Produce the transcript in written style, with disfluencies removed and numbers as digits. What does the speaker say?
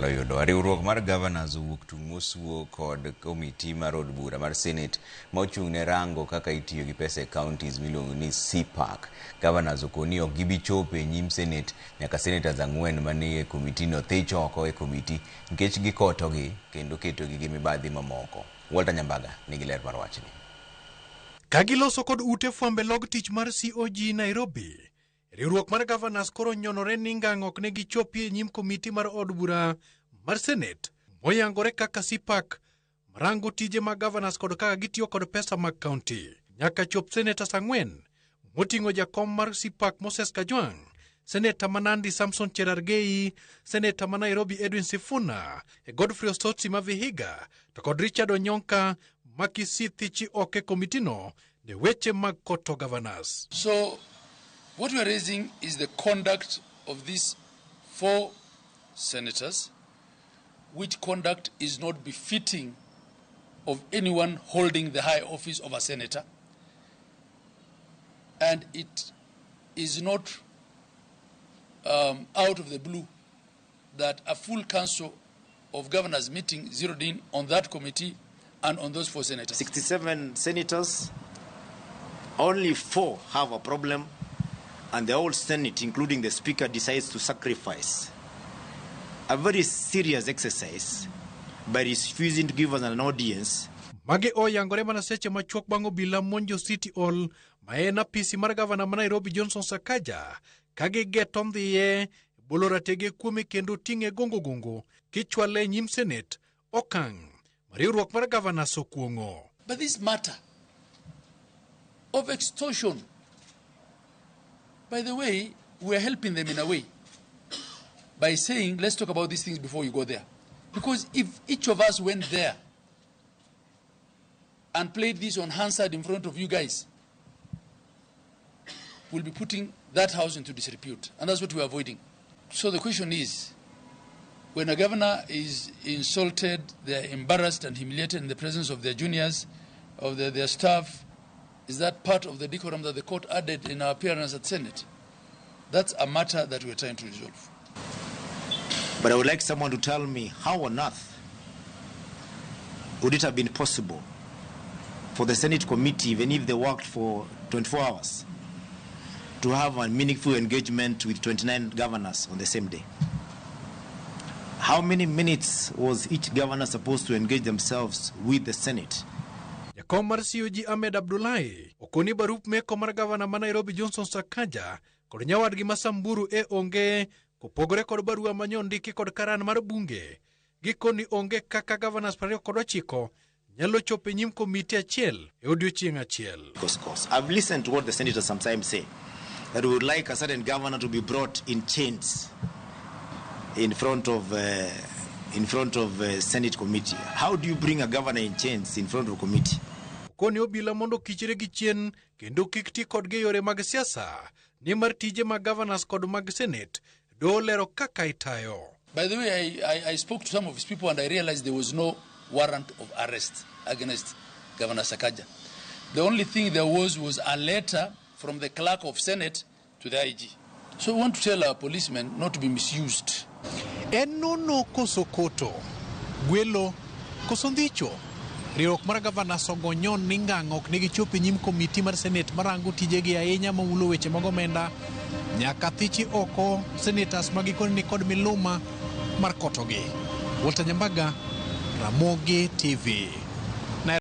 Loyudo riwruok mar Gavanas owuok tung' mosuo kod komiti mar od bura mar Senate ma ochung' ne rango kaka itiyo gi pesa e counties miluongo ni CPAC. Gavanas okoni ok gibi chopo e nyim Senate nyaka Senetas 4 manie komiti no thich oko e komiti nikech gikotogi kendo ketogi gi mibadhi mamoko. Walter Nyambaga nigi ler mar wachni. Kagiloso kod ute fwambe log tich mar COG Nairobi, riwruok mar Gavanas koro nyonore ni ngang' ok ne gichopi e nyim komiti mar od bura mar Senate moyangore kaka CPAC marango tije mag Gavanas kod kaka gitiyo kod pesa mag kaunti. Nyaka chop Senetas 4 moting'o jakom mar CPAC Senetas Kajwang, Seneta Manandi Samson Cherargei, Seneta ma Nairobi Edwin Sifuna, Godfrey Osotsi ma Vihiga, to kod Richard Onyonka makisithichi oke komitino ne weche mag koto Gavanas. So what we are raising is the conduct of these 4 senators, which conduct is not befitting of anyone holding the high office of a senator, and it is not out of the blue that a full council of governors meeting zeroed in on that committee and on those 4 senators. 67 senators, only 4 have a problem, and the whole Senate, including the Speaker, decides to sacrifice a very serious exercise by refusing to give us an audience. Mage oyangore mana seche machuok bang' obila monjo City Hall maena apisi mar gavana ma Nairobi Johnson Sakaja kage getom dhiye bolo ratege kuome kendo ting'e gongo kichwale nyim Senate okang' riwruok mar Gavanas okuong'o. But this matter of extortion, by the way, we are helping them in a way by saying, let's talk about these things before you go there. Because if each of us went there and played this on Hansard in front of you guys, we'll be putting that house into disrepute. And that's what we're avoiding. So the question is, when a governor is insulted, they're embarrassed and humiliated in the presence of their juniors, of their staff, is that part of the decorum that the court added in our appearance at Senate? That's a matter that we're trying to resolve. But I would like someone to tell me how on earth would it have been possible for the Senate committee, even if they worked for 24 hours, to have a meaningful engagement with 29 governors on the same day? How many minutes was each governor supposed to engage themselves with the Senate? Jakom mar COG Ahmed Abdullahi okoni barup meko mar gavana ma Nairobi Johnson Sakaja kod nyawadgi ma Samburu onge kopogore kod barua manyon ndiki kod karan mar bunge. Gikoni onge kaka Gavanas 29 nyalo chopo nyim komiti achiel e odiochieng' achiel. Because I've listened to what the senators sometimes say, that we would like a certain governor to be brought in chains in front of Senate committee. How do you bring a governor in chains in front of a committee? Koni obila mondo kichire gi chien kendo kik ti kod ge yore mag siasa ni mar tije mag Gavanas kod mag Senate do lero kaka itayo. By the way, I spoke to some of his people and I realized there was no warrant of arrest against Governor Sakaja. The only thing there was a letter from the clerk of Senate to the IG. So we want to tell our policemen not to be misused. Enono koso koto, gwelo koso ndicho. Riwruok mar Gavanas ogonyon ni ngang' ok negi chopi nyim komiti mar Senate marango tijegi ahinya maulo weche mag omenda nyaka thichi oko Senetas magikoni ni kod miluma mar kotogi. Walter Nyambaga, Ramogi TV.